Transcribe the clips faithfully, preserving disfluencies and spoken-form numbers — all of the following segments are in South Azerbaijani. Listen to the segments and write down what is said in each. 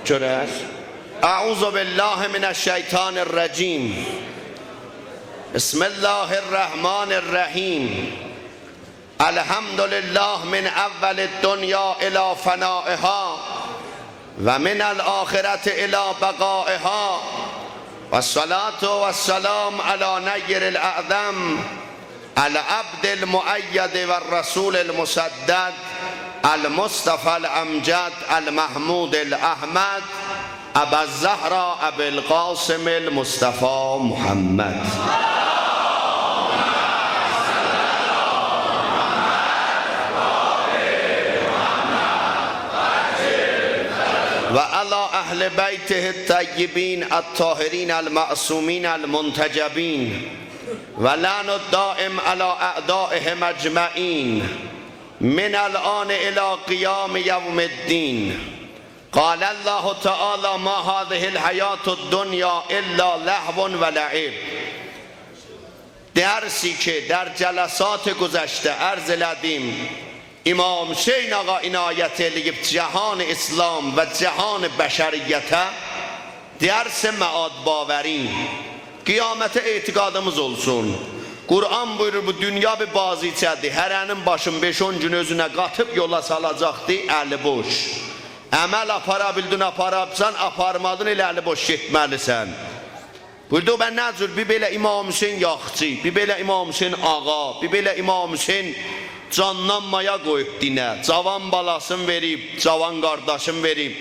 گؤرر. اعوذ بالله من الشیطان الرجیم. بسم الله الرحمن الرحیم. الحمد لله من اول الدنیا الی فنائها و من الآخرة الی بقائها و الصلاة و السلام علی نیر الاعظم العبد المؤید و الرسول المسدد المصطفی الامجد المحمود الاحمد ابا الزهرا ابی القاسم المصطفی محمد. و علی اهل بیته الطیبین الطاهرین المعصومین المنتجبین و لعن الدائم علی اعدائهم اجمعین من الآن الی قیام یوم الدین. قال الله تعالی: ما هذه الحیاة الدنیا الا لهو و لعب. درسی که در جلسات گذشته عرض ائله‌دیم، امام حسین آقا عنایت ائله‌ییب جهان اسلام و جهان بشریته، درس معاد باوری. قیامته اعتقادیمیز اولسون. قرآن بویورور، بو دونیا بیر بازیچه‌دیر. هره‌نین باشین بئش-اون گون اؤزونه قاتیب یولا سالاجاقدی، الی بوش. عمل آپارا بیلدین، آپاریبسان، آپارمادین، ائله الی بوش گئتمه‌لیسن. بویوردو: «به نه جور؟ بیر بئله امام حسین یاخچی، بیر بئله امام حسین آقا، بیر بئله امام حسین جاندان مایا قویوب دینه، جاوان بالاسین وئریب، جاوان قارداشین وئریب.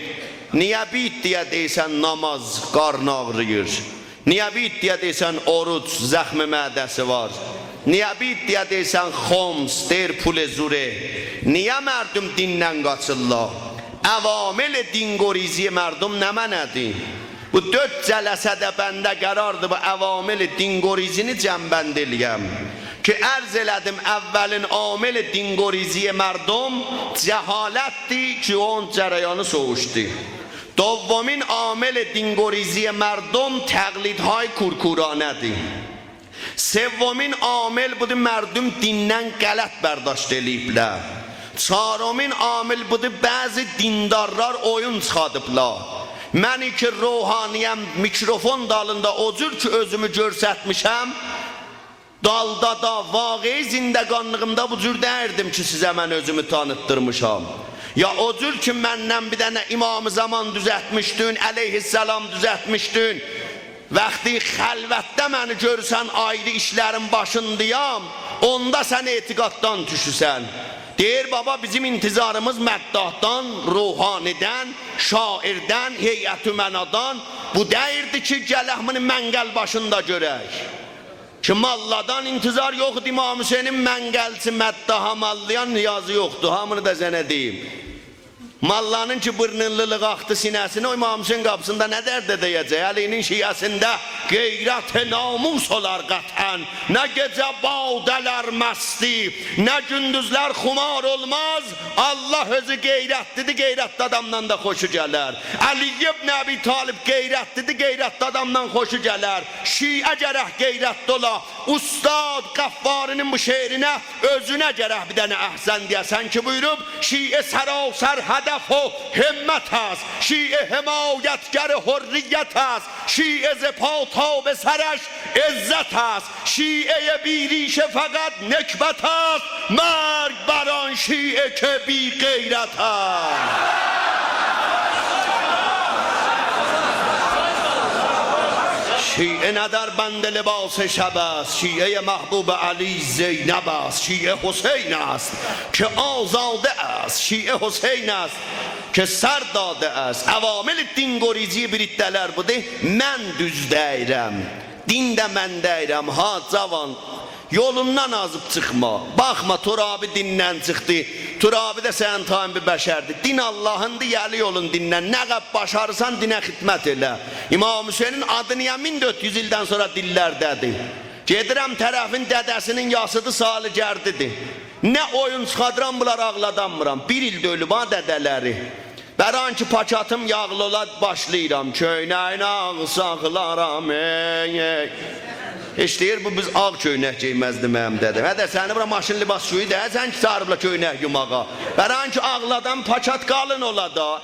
نییه بیر عده‌یه دئییرسن نماز قارنی آغریییر؟ نییه بیر عده‌یه دئییرسن اوروج، زخم معده‌سی وار؟ نییه بیر عده‌یه دئییرسن خمس، دئییر پول زوره؟ نییه مردم دیندن قاچیرلار؟ عوامل دین‌گریزی مردم نمنه‌دیر؟» بو دؤرد جلسه‌ده بنده قراردیر بو عوامل دین‌گریزینی جمع‌بندی ائله‌یم. کی عرض ائله‌دیم، اولین عامل دین‌گریزی مردم جهالتدیر کی اونون جریانی سوووشدو. دومین عامل دین‌گریزی مردم تقلیدهای کورکورانه‌دیر. سومین عامل بودور، مردم دیندن غلط برداشت ائله‌ییبلر. چهارمین عامل بودور، بعضی دیندارلار اویون چیخادیبلار. من کی روحانی‌یم، میکروفون دالیندا او جور کی اؤزومو گؤرستمیشم، دالدا دا، واقعی زندگانلیغیمدا بو جور دئییردیم کی سیزه من اؤزومو تانیتدیرمیشام. یا او جور کی مندن بیر دنه امام زمان دوزلتمیشدین، علیه‌السلام دوزلتمیشدین، وقتی خلوتده منی گؤرورسن آیری ایشلرین باشیندایام، اوندا سن اعتقاددان دوشورسن. دئییر: «بابا، بیزیم انتظاریمیز مداحدان، روحانی‌دن، شاعردن، هیئت امنادان بو دئییردی کی گلک بونو منقل باشیندا گؤرک.» کی ماللادان انتظار یوخدور، امام حسینین منقلچی، مداحا، ماللایا نیازی یوخدور. هامینی دا سنه دئییم. ماللانین کی بورنونون لیلیغی آخدی سینه‌سینه، او امام حسین قاپیسیندا نه درده دَیه‌جک؟ علی‌نین شیعه‌سینده غیرت ناموس اولار قطعاً، نه گئجه باده‌لر مستی، نه گوندوزلر خمار اولماز. الله اؤزو غیرتلی‌دیر، غیرتلی آدامدان دا خوشو گلر. علی ابن ابی‌طالب غیرتلی‌دیر، غیرتلی آدامدان خوشو گلر. شیعه گرک غیرتلی اولا. اوستاد غفاری‌نین بو شعرینه اؤزونه گرک بیر دنه احسن دئیه‌سن کی بویوروب: «شیعه سراسر هدف و همت است، شیعه حمایتگر حریت است، شیعه ز پا تا به سرش عزت است، شیعهٔ بی‌ریشه فقط نکبت است، مرگ بر آن شیعه که بی‌غیرت است.» شیعه نه دربند لباس شب است، شیعهٔ محبوب علی زینب است، شیعه حسین است که آزاده است، شیعه حسین است که سر داده است. عوامل دین‌گریزی بیر عده‌لر بودور: «من دوز دئییرم، دین ده من دئییرم ها، جاوان، یولوندان آزیب چیخما. باخما، ترابی دیندن چیخدی. ترابی ده سنین تایین بیر بشردیر. دین اللهیندیر، گل یولون دیندن. نه قدر باشاریرسان، دینه خدمت ائله.» امام حسینین آدی نییه مین دؤرد یوز ایلدن سونرا دیللرده‌دیر؟ گئدیرم، طرفین دده‌سینین یاسیدی، سالگردی‌دیر. نه اویون چیخادیرام، بونلاری آغلادانمیرام. بیر ایلدیر اؤلوب ها دده‌لری. برای آن کی پاکاتیم یاغلی اولا، باشلاییرام: «کؤینه‌یین آغ ساخلارام، ای، ای.» هئچ دئییر، بو بیز آغ کؤینک گئیمزدی منیم دده‌م. هه ده، سنی بورا ماشین لباسشویی دئییل، سن کی چاغیریبلار کؤینک یوماغا. برای اینکه آغلادان پاکت قالین اولا دا.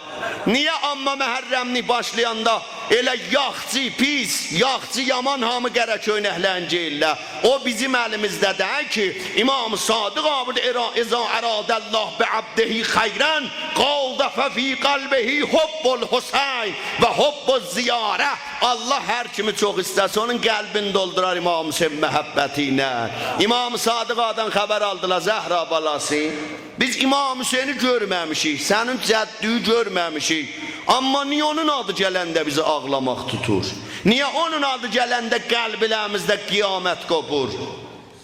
نییه عامه محرملیک باشلایاندا ائله یاخچی، پیس، یاخچی، یامان هامی قره کؤینکلرین گئییرلر؟ او بیزیم الیمیزده دئییل کی. امام صادق آقا بویوردو: «ارا-، اذا اراد الله بعبده خیرا، قذف فی قلبه حب الحسین و حب الزیاره.» الله هر کیمی چوخ ایسته‌سه، اونون قلبینی دولدورار امام حسین محبتی ایله. امام صادق آقادان خبر آلدیلار: «زهرا بالاسی، بیز امام حسینی گؤرمه‌میشیک، سنین جدّووو گؤرمه‌میشیک. آمما نییه اونون آدی گلنده بیزی آغلاماق توتور؟ نییه اونون آدی گلنده قلبلریمیزده قیامت قوپور؟»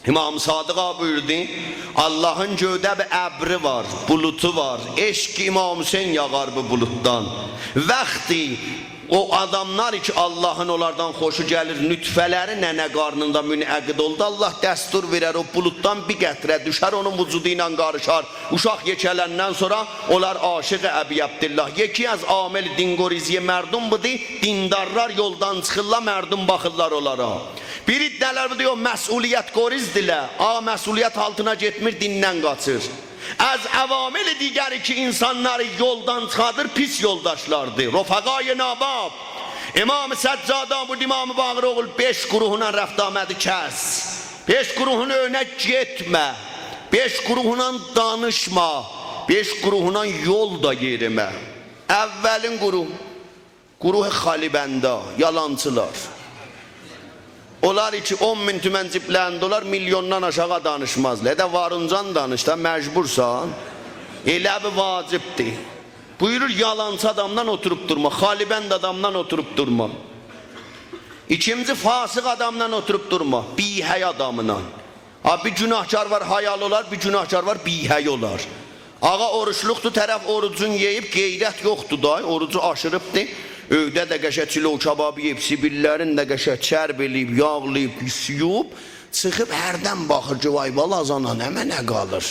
امام صادق آقا بویوردو: اللهین گؤیده بیر ابری وار، بولوتو وار. عشق امام حسین یاغار بو بولوتدان. وقتی او آداملار کی اللهین اونلاردان خوشو گلیر، نطفه‌لری ننه قارنیندا منعقد اولدو، الله دستور وئرر، او بولوتدان بیر قطره دوشر، اونون وجودو ایله قاریشار. اوشاق یئکه‌لندن سونرا اولار عاشق ابی‌عبدالله. یکی از عوامل دین‌گریزی مردم بودور، دیندارلار یولدان چیخیرلار، مردم باخیرلار اونلارا. بیر عده‌لر بودور، او مسئولیت‌گریزدیرلر. آ، مسئولیت آلتینا گئتمیر، دیندن قاچیر. از عوامل دیگری کی انسانلاری یولدان چیخاردیر، پیس یولداشلاردیر، رفقای ناباب. امام سجاد آقا بویوردو امام باقره: اوغول، بئش گروهونان رفت‌وآمدی کس. بئش گروهون ائوینه گئتمه. بئش گروهونان دانیشما. بئش گروهونان یول دا یئریمه. اولین گروه، گروه خالی‌بندا، یالانچیلار. اونلار کی اون مین تومن جیبلرینده اولار، میلیوندان آشاغی دانیشمازلار. ائله وارینجان دانیش دا، مجبورسان. ائله بیر واجبدیر. بویورور، یالانچی آدامدان اوتوروب دورما، خالی‌بند آدامدان اوتوروب دورما. ایکینجی، فاسق آدامدان اوتوروب دورما، بی‌حیا آدامدان. ها، بیر گناهکار وار حیالی اولار، بیر گناهکار وار بی‌حیا اولار. آقا، اوروجلوقدور، طرف اوروجون یئییب، غیرت یوخدور دا، اوروجو آشیریبدی. ائوده ده قشنگ چلو کبابی یئییب، سیبیللرین ده قشنگ چرب ائله‌ییب، یاغلاییب، یویوب، چیخیب هردن باخیر کی وای بالا، آذانا نمنه قالیر؟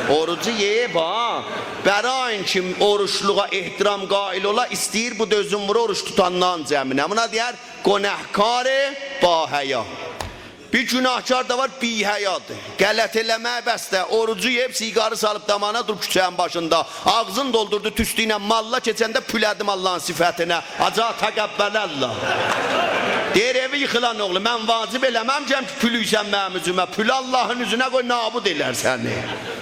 اوروجو یئییب ها. برای اینکه اوروجلوغا احترام قائل اولا، ایسته‌ییر بو دا اؤزون وورا اوروج توتانلارین جمعینه. بونا دئیر گناهکار باحیا. بیر گناهکار دا وار، بی‌حیادیر. غلط ائله‌مه‌یه بسدیر. اوروجو یئییب، سیگاری سالیب داماغینا، دوروب کوچه‌نین باشیندا. آغزینی دولدوردو توستو ایله، ماللا کئچنده پوله‌دی ماللانین صیفتینه. حاجی آقا، تقبل الله. دئییر، ائوی ییخیلان اوغلو، من واجب ائله‌مه‌میشم کی پولویسن منیم اوزومه. پولو اللهین اوزونه قوی، نابود ائلر سنی.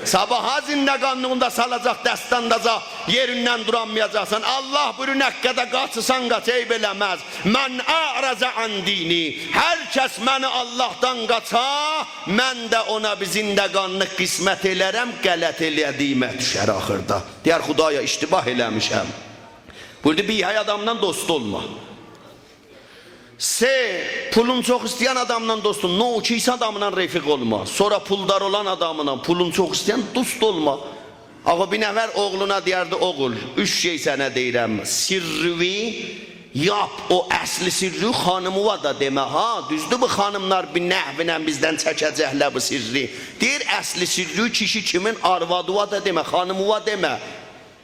صاباحا زندگانلیغیندا سالاجاق دستاندازا، یئریندن دورانمایاجاقسان. الله بویورور، نه قدر قاچیرسان قاچ، عیب ائله‌مز. «من أعرض عن دینی»، هر کس منی اللهدان قاچا، من ده اونا بیر زندگانلیق قسمت ائلرم، غلط ائله‌دیییمه دوشر آخیردا. دئیر، خدایا، اشتباه ائله‌میشم. بویوردو، بی‌حیا آدامدان دوست اولما. سه، پولون چوخ ایسته‌ین آدامدان دوست اول، نوکیسه آداملا رفیق اولما. سونرا پولدار اولان آداملا، پولون چوخ ایسته‌ین، دوست اولما. آقا، بیر نفر اوغلونا دئیردی، اوغول، اوچ شئی سنه دئییرم، سرّووی یاپ، او اصلی سرّووی خانیمیوا دا دئمه ها. دوزدور، بو خانیملار بیر نحوینن بیزدن چکه‌جکلر بو سرّی. دئییر، اصلی سرّووی کیشی کیمین آروادیوا دا دئمه، خانیمیوا دئمه.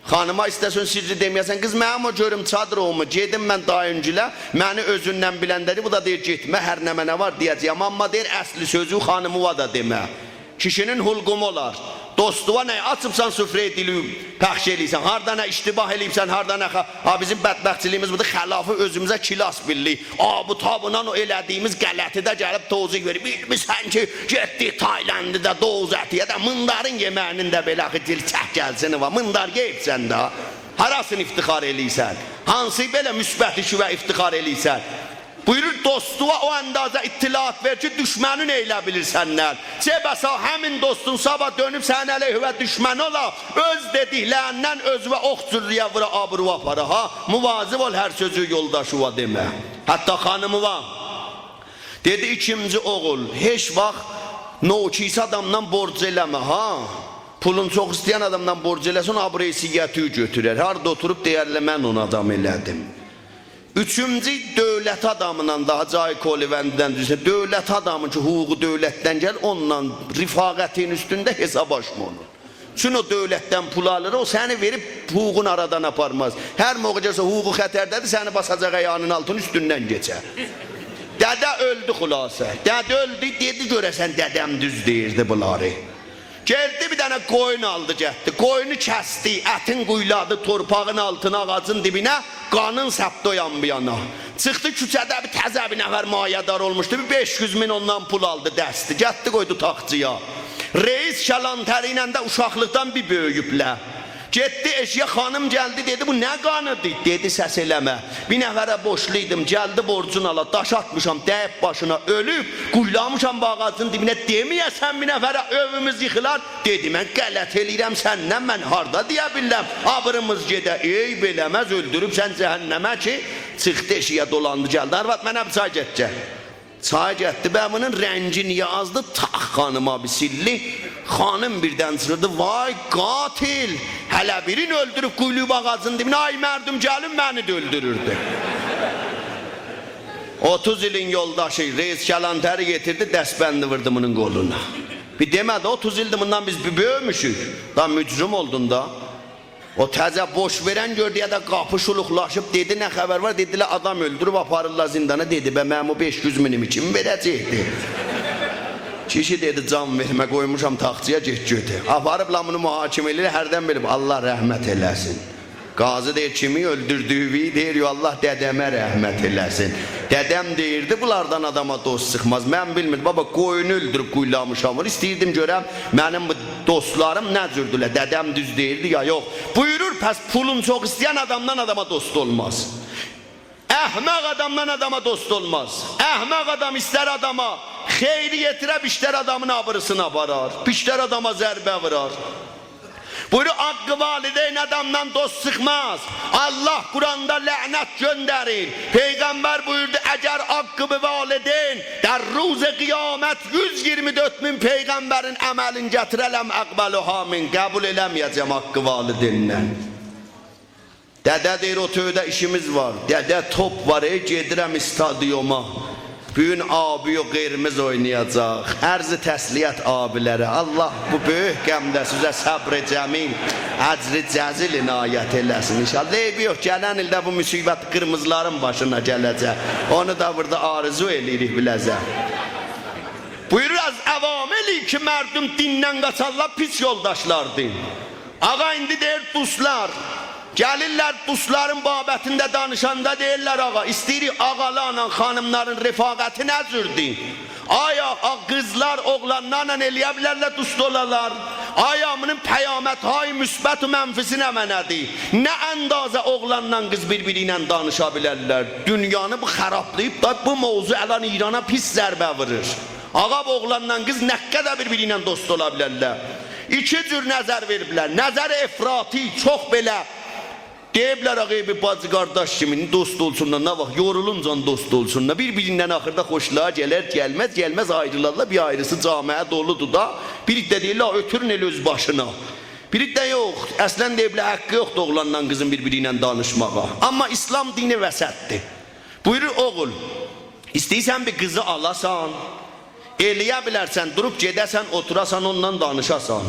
خانیما ایسته‌سن سرّی دئمه‌یه‌سن، قیز، منیم او گؤروم چادیروومو، گئدیم من دایین‌گیله، منی اؤزوندن بیلنده دئییر، بو دا دئییر، گئتمه، هر نمنه وار دئیه‌جه‌یم. آمما دئییر، اصلی سؤزو خانیمیوا دا دئمه. کیشی‌نین حلقومو اولار. دوستووا نه آچیبسان سفره‌ی دلی پخش ائله‌ییرسن؟ هاردا نه اشتباه ائله‌ییبسن، هاردا نه خ-، ها، بیزیم بدبختچیلیییمیز بودور، خلافی اؤزوموزه کلاس بیللیک. آ، بو تابونان او ائله‌دیییمیز غلطی ده گلیب توضیح وئریر. بیلمیرسن کی گئتدیک تایلندده دوز اتی یئیک ده، میندارین یئمه‌یینین ده بئله آخی دیل چک گلسین وار. میندار یئییبسن ده. هاراسینی افتخار ائله‌ییرسن؟ هانسی بئله مثبت ایشیوه افتخار ائله‌ییرسن؟ بویورور، دوستووا او اندازه اطلاعات وئر کی دوشمنین ائله بیلیر سندن. چه بسا همین دوستون صاباح دؤنوب سنین علیهیوه دوشمن اولا، اؤز دئدیکلریندن اؤزووه اوخ جورلویه وورا، آبرووو آپارا ها. مواظب اول، هر سؤزو یولداشیوا دئمه. حتی خانیمیوا. دئدی، ایکینجی اوغول، هئچ واخت نوکیسه آدامدان بورج ائله‌مه ها. پولون چوخ ایسته‌ین آدامدان بورج ائله‌سن، آبروحیثیتیوی گؤتورر. هاردا اوتوروب دئیرلر، من اونو آدام ائله‌دیم. اوچونجو، دؤولت آدامیندان، داها جای کلیوندیدن دوزسه، دؤولت آدامی کی حقوقو دؤولتدن گلیر، اونونلا رفاقتین اوستونده حساب آچما اونون. چون او دؤولتدن پول آلیر، او سنی وئریب حقوقون آرادان آپارماز. هر موقع گؤرسه حقوقو خطرده‌دیر، سنی باساجاق آیاغینین آلتینا، اوستوندن کئچر. دده اؤلدو خلاصه. دده اؤلدو، دئدی: «گؤره‌سن دده‌م دوز دئییردی بونلاری؟» گئتدی بیر دنه قویون آلدی، گتدی. قویونو کسدی، اتین قویلادی، تورپاغین آلتینا، آغاجین دیبینه، قانین سپدی او یان بو یانا. چیخدی کوچه‌ده، بیر تازه بیر نفر مایه‌دار اولموشدو. بیر بئش یوز مین اوندان پول آلدی، دستدی. گتدی قویدو تاخچایا. رئیس کلانتری ایله ده اوشاقلیقدان بیر بؤیویوبلر. گئتدی ائشییه، خانیم گلدی، دئدی: «بو نه قانیدی؟» دئدی: «سس ائله‌مه. بیر نفره بورجلو ایدیم، گلدی بورجون آلا، داش آتمیشام، دَییب باشینا، اؤلوب، قویلامیشام بو آغاجین دیبینه، دئمه‌یه‌سن بیر نفره، ائویمیز ییخیلار.» دئدی: «من غلط ائله‌ییرم سندن، من هاردا دئیه بیللم، آبریمیز گئده؟» «عیب ائله‌مز، اؤلدوروبسن جهنمه کی.» چیخدی ائشییه، دولاندی، گلدی: «آرواد، منه بیر چای گتیر.» چای گتدی، به بونون رنگی نییه آزدی؟ تاخ، خانیما بیر سیللی. خانیم بیردن چیخیردی: «وای قاتل! هله بیرین اؤلدوروب، قویلاییب آغاجین دیبینه، آی مردم، گلین منی ده اؤلدوروردو.» اوتوز ایلین یولداشی رئیس کلانتری گتیردی، دستبندی ووردو بونون قولونا. بیر دئمه‌دی، اوتوز ایلدیر بوندان بیز بیر بؤیوموشوک. دا مجرم اولدون دا. او تازه بوش وئرن گؤردو، یا دا قاپی شولوقلاشیب، دئدی: «نه خبر وار؟» دئدیلر: «آدام اؤلدوروب، آپاریرلار زیندانا.» دئدی: «به منیم او بئش یوز مینیمی کیم وئره‌جکدی؟» کیشی دئدی: «جان وئرمه، قویموشام تاخچایا، گئت گؤتور.» آپاریبلار بونو محاکمه ائله‌ییر، هردن بیلیب: «الله رحمت ائله‌سین.» قاضی دئییر: «کیمی اؤلدوردویووی؟» دئییر: «یوخ، الله دده‌مه رحمت ائله‌سین. دده‌م دئییردی، بونلاردان آداما دوست چیخماز. من بیلمیردیم، بابا، قویونو اؤلدوروب قویلامیشام بونو. ایسته‌ییردیم گؤرم منیم بو دوستلاریم نه جوردولر، دده‌م دوز دئییردی یا یوخ.» بویورور: پس پولون چوخ ایسته‌ین آدامدان آداما دوست اولماز. احمق آدامدان آداما دوست اولماز. احمق آدام ایستر آداما خیری یئتیره، بیشتر آدامین آبریسینی آپارار، بیشتر آداما ضربه وورار. بویورور: «عاق والدین آدامدان دوست چیخماز.» الله قرآندا لعنت گؤندریر. پیغمبر بویوردو: «اگر عاق والدین در روز قیامت یوز ایگیرمی دؤرد مین پیغمبرین عملین گتیره‌لم، اقبلها منه، قبول ائله‌مه‌یه‌جم عاق والدیندن.» دده دئییر: «او تؤوده ایشیمیز وار.» دده: «توپ وار، ائ، گئدیرم استادیوما. بو گون آبی و قرمز اوینایاجاق.» عرض تسلیت آبیلره. الله بو بؤیوک غمده سیزه صبر جمیل، اجر جزیل عنایت ائله‌سین ان‌شاءالله. عیبی یوخ، گلن ایلده بو مصیبت قیرمیزیلارین باشینا گله‌جک. اونو دا بورادا آرزو ائله‌ییریک بیله‌زه. بویورور: از عواملی که مردم دیندن قاچارلار، پیس یولداشلاردیر. آقا، ایندی دئییر، دوستلار گلیرلر، دوستلارین بابتینده دانیشاندا دئییرلر: «آقا، ایسته‌ییریک آقالارلا خانیملارین رفاقتی نه جوردور؟ آیا آ-، قیزلار اوغلانلارلا ائلیه بیلرلر دوست اولالار؟ آیا بونون پیامدهای مثبت و منفی‌سی نمنه‌دیر؟ نه اندازه اوغلانلا قیز بیر-بیری ایله دانیشا بیلرلر؟» دونیانی بو خرابلاییب دا، بو موضوع الان ایرانا پیس ضربه وورور. آقا، بو اوغلانلا قیز نه قدر بیر-بیری ایله دوست اولا بیلرلر؟ ایکی جور نظر وئریبلر. نظر افراطی، چوخ بئله. دئییبلر: «آقا، بیر باجی قارداش کیمی دوست اولسونلار، نه واخت یورولونجان دوست اولسونلار.» بیر-بیریندن آخیردا خوشلاری گلر، گلمز، گلمز آیریلارلار. بیر آیریسی جامعه دولودور دا. بیر عده دئییرلر: «اؤتورون ائله اؤز باشینا.» بیر عده یوخ، اصلاً دئییبلر حقی یوخدور اوغلانلا قیزین بیر-بیری ایله دانیشماغا. آمما ایسلام دینی وسطدیر. بویورور: «اوغول، ایسته‌ییرسن بیر قیزی آلاسان، ائلیه بیلرسن دوروب گئده‌سن، اوتوراسان، اونونلا دانیشاسان.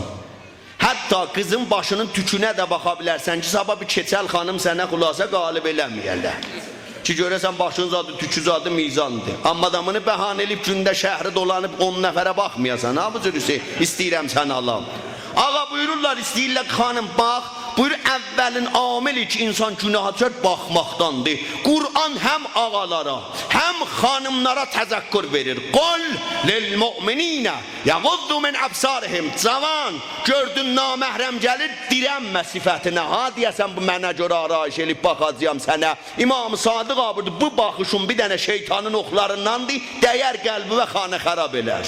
حتی قیزین باشینین توکونه ده باخا بیلرسن کی، صاباح بیر کئچل خانیم سنه خلاصه قالب ائله‌مه‌یه‌لر. کی گؤره‌سن باشین زادی، توکو زادی، میزاندیر. آمما آدامینی بهانه ائله‌ییب گونده شهری دولانیب اون نفره باخمایاسان، ها، بو جور ایسه ایسته‌ییرم سنی آلام.» آقا، بویورورلار، ایسته‌ییرلر خانیم، باخ، بویورور، اولین عاملی کی انسان گناها دوشر، باخماقداندیر. قرآن هم آقالارا، هم خانیملارا تذکر وئریر. «قل للمؤمنین یغضوا من ابصارهم.» جوان، گؤردون نامحرم گلیر، دیرنمه صفتینه. ها، دئیه‌سن بو منه گؤره آرایش ائله‌ییب، باخاجاغام سنه. امام صادق بویوردو: «بو باخیشین بیر دنه شیطانین اوخلارینداندیر، دیر قلبیوه، خانه‌خراب ائلر.»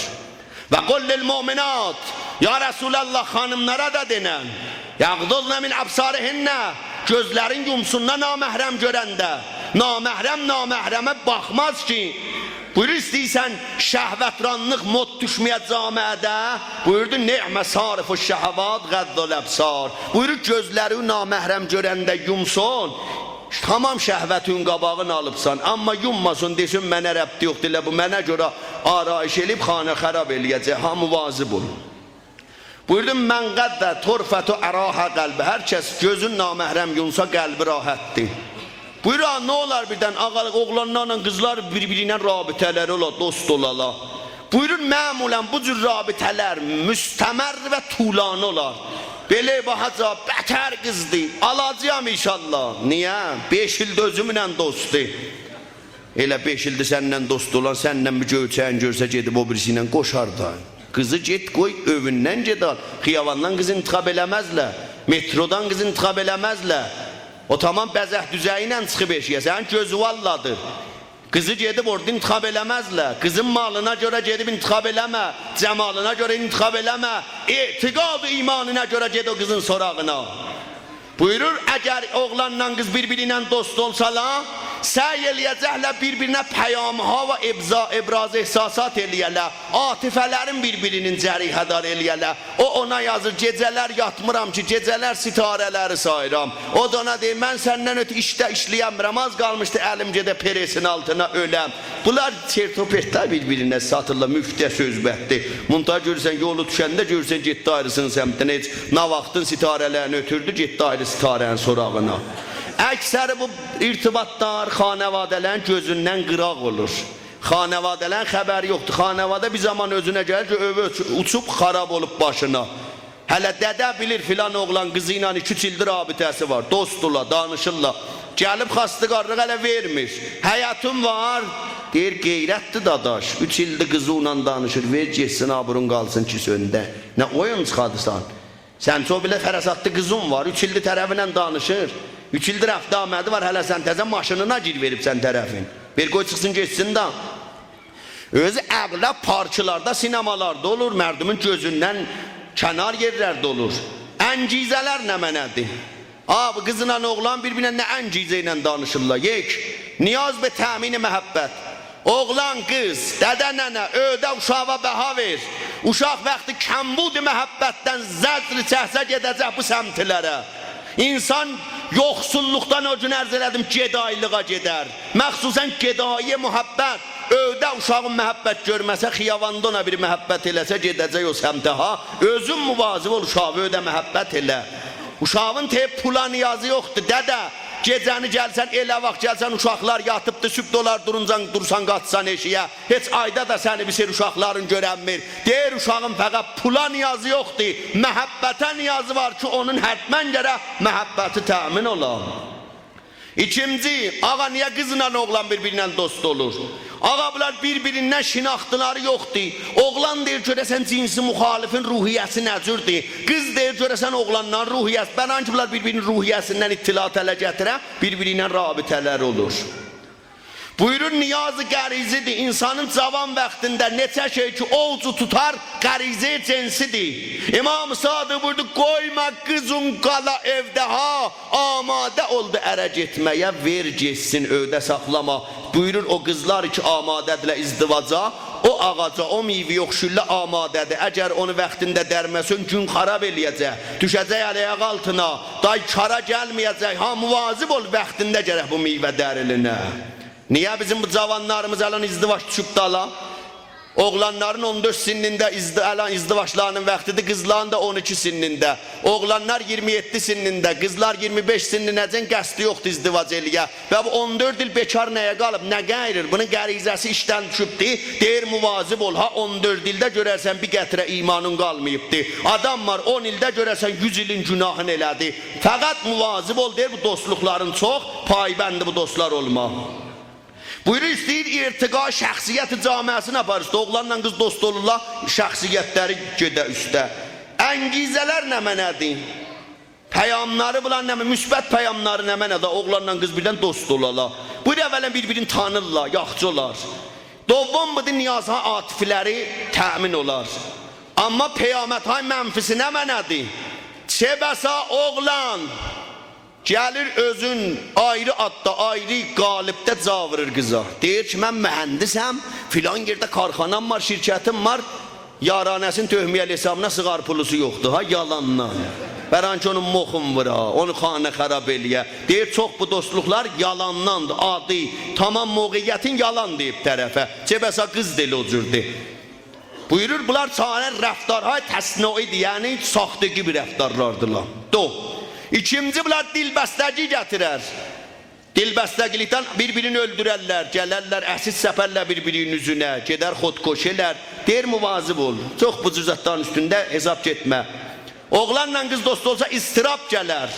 «وقل للمؤمنات»، یا رسول‌الله، خانیملارا دا دئنن: «یغضضن من ابصارهن»، گؤزلرین یومسونلار نامحرم گؤرنده. نامحرم نامحرمه باخماز کی. بویورور، ایسته‌ییرسن شهوترانلیق مد دوشمه‌یه جامعه‌ده؟ بویوردو: «نعم صارف الشهوات غض الابصار.» بویورور، گؤزلری نامحرم گؤرنده یومسون، تمام شهوتین قاباغینی آلیبسان، آمما یومماسین، دئسین: «منه ربطی یوخدور، ائله بو منه گؤره آرایش ائله‌ییب خانه‌خراب ائله‌یه‌جک.» ها، مواظب اول. بویوردو: «من غض طرفة اراح قلبه.» هر کس گؤزون نامحرم یومسا، قلبی راحتدیر. بویورور، آ، نه اولار بیردن، آقا، اوغلانلارلا قیزلار بیر-بیری ایله رابطه‌لری اولار، دوست اولالار؟ بویورور، معمولاً بو جور رابطه‌لر مستمر و طولانی اولار. بئله باخاجاق، بتر قیزدیر، آلاجاغام ان‌شاءالله. نییه؟ بئش ایلدیر اؤزومله دوستدور. ائله بئش ایلدیر سنینله دوست اولان، سنینله بیر گؤیچه‌یین گؤرسه، گئدیب او بیریسی ایله قوشار دا. قیزی گئت قوی، ائویندن گئت آل. خیاباندان قیز انتخاب ائله‌مزلر. مترودان قیز انتخاب ائله‌مزلر. او تمام بزک دوزگی ایله چیخیب ائشییه. سنین گؤزووو آللادیر. قیزی گئدیب اورادا انتخاب ائله‌مزلر. قیزین مالینا گؤره گئدیب انتخاب ائله‌مه. جمالینا گؤره انتخاب ائله‌مه. اعتقاد و ایمانینا گؤره گئت او قیزین سوراغینا. بویورور، اگر اوغلانلا قیز بیر-بیری ایله دوست اولسالار، سعی ائله‌یه‌جکلر بیر-بیرینه پیام‌ها و ابزا-، ابراز احساسات ائله‌یه‌لر، عاطفه‌لرین بیر-بیرینین جریحه‌دار ائله‌یه‌لر. او اونا یازیر: «گئجه‌لر یاتمیرام کی، گئجه‌لر ستاره‌لری ساییرام.» او دا اونا دئییر: «من سندن اؤترو ایشده ایشله‌یه‌میرم، آز قالمیشدی الیم گئده پرسین آلتینا، اؤلم.» بونلار چرت و پرتلر، بیر-بیرینه ساتیرلار، مفته صحبتدیر. منتها گؤرورسن، یولو دوشنده گؤرورسن، گئتدی آیریسینین سمتینه، هئچ نه واختین ستاره‌لرینی اؤتوردو، گئتدی آیری ستاره‌نین سوراغینا. اکثر بو ارتباطلار خانواده‌لرین گؤزوندن قیراق اولور. خانواده‌لرین خبری یوخدور. خانواده بیر زامان اؤزونه گلیر کی، ائوی اوچ-، اوچوب خراب اولوب باشینا. هله دده بیلیر فلان اوغلان قیزی ایله ایکی-اوچ ایلدیر رابطه‌سی وار. دوستدولار، دانیشیرلار. گلیب خواستگارلیق هله وئرمیر. «حیطون وار؟» دئییر: «غیرتدیر داداش. اوچ ایلدیر قیزینلا دانیشیر. وئر گئتسین، آبرون قالسین کی، سؤندن. نه اویون چیخادیرسان؟ سن چوخ بئله فراساتلی قیزین وار. اوچ ایلدیر طرفینن دانیشیر. اوچ ایلدیر رفت آمدی وار. هله سن تازه ماشینینا گیر وئریبسن طرفین. وئر قوی چیخسین گئتسین دا.» اؤزو اغلب پارکلاردا، سینمالاردا اولور، مردومون گؤزوندن کنار یئرلرده اولور. انگیزه‌لر نمنه‌دیر؟ آ، بو قیزلا اوغلان بیر-بیرینه نه انگیزه ایله دانیشیرلار؟ یک، نیاز به تأمین محبت. اوغلان، قیز، دده، ننه، ائوده اوشاغا بها وئر. اوشاق وقتی کمبود محبتدن زجر چکسه، گئده‌جک بو سمتلره. انسان یوخسوللوقدان، او گون عرض ائله‌دیم، گداییلیغا گئدر. مخصوصاً گدایی محبت. ائوده اوشاغین محبت گؤرمه‌سه، خیاباندا اونا بیر محبت ائله‌سه، گئده‌جک او سمته ها. اؤزون مواظب اول، اوشاغا ائوده محبت ائله. اوشاغین تئ پولا نیازی یوخدور. دده، گئجه‌نی گلسن، ائله واخت گلسن، اوشاقلار یاتیبدی، صبح ده اولار دورونجان، دورسان، قاچسان ائشییه. هئچ آیدا دا سنی بیر سری اوشاقلارین گؤرنمیر. دئییر، اوشاغین فقط پولا نیازی یوخدور، محبته نیازی وار کی، اونون حتماً گرک محبتی تأمین اولا. ایکینجی، آقا، نییه قیزلا اوغلان بیر-بیرینن دوست اولور؟ آقا، بونلار بیر-بیریندن شناختلری یوخدور. اوغلان دئییر، گؤره‌سن جنس مخالفین روحیه‌سی نه جوردور؟ قیز دئییر، گؤره‌سن اوغلانلارین روحیه‌سی؟ بنان کی، بونلار بیر-بیرینین روحیه‌سیندن اطلاعات اله گتیره، بیر-بیرینن رابطه‌لر اولور. بویورور، نیاز غریزی‌دیر. انسانین جاوان واختیندا نئچه شئی کی، اوج توتار، غریزه‌ی جنسی‌دیر. امام صادق بویوردو: «قویما قیزین قالا ائوده ها، آماده اولدو اره گئتمه‌یه، وئر گئتسین، ائوده ساخلاما.» بویورور، او قیزلار کی، آماده‌دیرلر ازدواجا، او آغاجا، او میوه‌یه اوخشویورلار، آماده‌دیر. اگر اونو واختیندا درمه‌سن، گون خراب ائله‌یه‌جک، دوشه‌جک ال-آیاق آلتینا، دای کارا گلمه‌یه‌جک. ها، مواظب اول، واختیندا گرک بو میوه دریلینه. نییه بیزیم بو جاوانلاریمیز الان ازدواج دوشوب دالا؟ اوغلانلارین اون دؤرد سنّینده ازد-، الان ازدواجلارینین واختی‌دیر، قیزلارین دا اون ایکی سنّینده. اوغلانلار اییرمی یئددی سنّینده، قیزلار اییرمی بئش سنّینه‌جن قصدی یوخدور ازدواج ائله‌یه. و بو اون دؤرد ایل بیکار نه‌یه قالیب، نه قاییریر؟ بونون غریزه‌سی ایشدن دوشوبدور. دئییر، مواظب اول ها، اون دؤرد ایلده گؤررسن بیر قطره ایمانین قالماییبدیر. آدام وار، اون ایلده گؤررسن یوز ایلین گناهینی ائله‌دی. فقط مواظب اول، دئییر، بو دوستلوقلارین چوخ پایبند بو دوستلار اولما. بویورور، ایسته‌ییر ارتقا شخصیت جامعه‌سینی آپارسین. اوغلانلا قیز دوست اولورلار، شخصیتلری گئده اوسته. انگیزه‌لر نمنه‌دیر؟ پیاملاری بولار نمنه، مثبت پیاملاری نمنه‌دیر؟ اوغلانلا قیز بیردن دوست اولالار. بویورور، اولاً بیر-بیرینی تانیرلار، یاخشی اولار. دوم بودور، نیازها عاطفی‌لری تأمین اولار. آمما پیامدهای منفی‌سی نمنه‌دیر؟ چه بسا اوغلان گلیر اؤزون آیری آددا، آیری قالبده جاویریر قیزا. دئییر کی، من مهندسم، فلان یئرده کارخانام وار، شرکتیم وار. یارانه‌سینی تؤکمه‌یه ائله حسابینا سیگار پولوسو یوخدور ها، یالاندان. برانکی اونون مخون وورا، اونو خانه‌خراب ائله‌یه. دئییر، چوخ بو دوستلوقلار یالانداندیر، عادی. تمام موقعیتین یالان دئییب طرفه. چه بسا قیز دا ائله او جوردور. بویورور، بونلار چاره رفتارهای تصنعی‌دیر، یعنی ساختگی بیر رفتارلاردیلار. دو. ایکینجی، بونلار دلبستگی گتیرر. دلبستگیلیکدن بیر-بیرینی اؤلدوررلر، گلرلر، اسید سپرلر بیر-بیرینین اوزونه، گئدر خودکشی ائلر. دئییر، مواظب اول، چوخ بو جور زادلارین اوستونده حساب گئتمه. اوغلانلا قیز دوست اولسا، اضطراب گلر.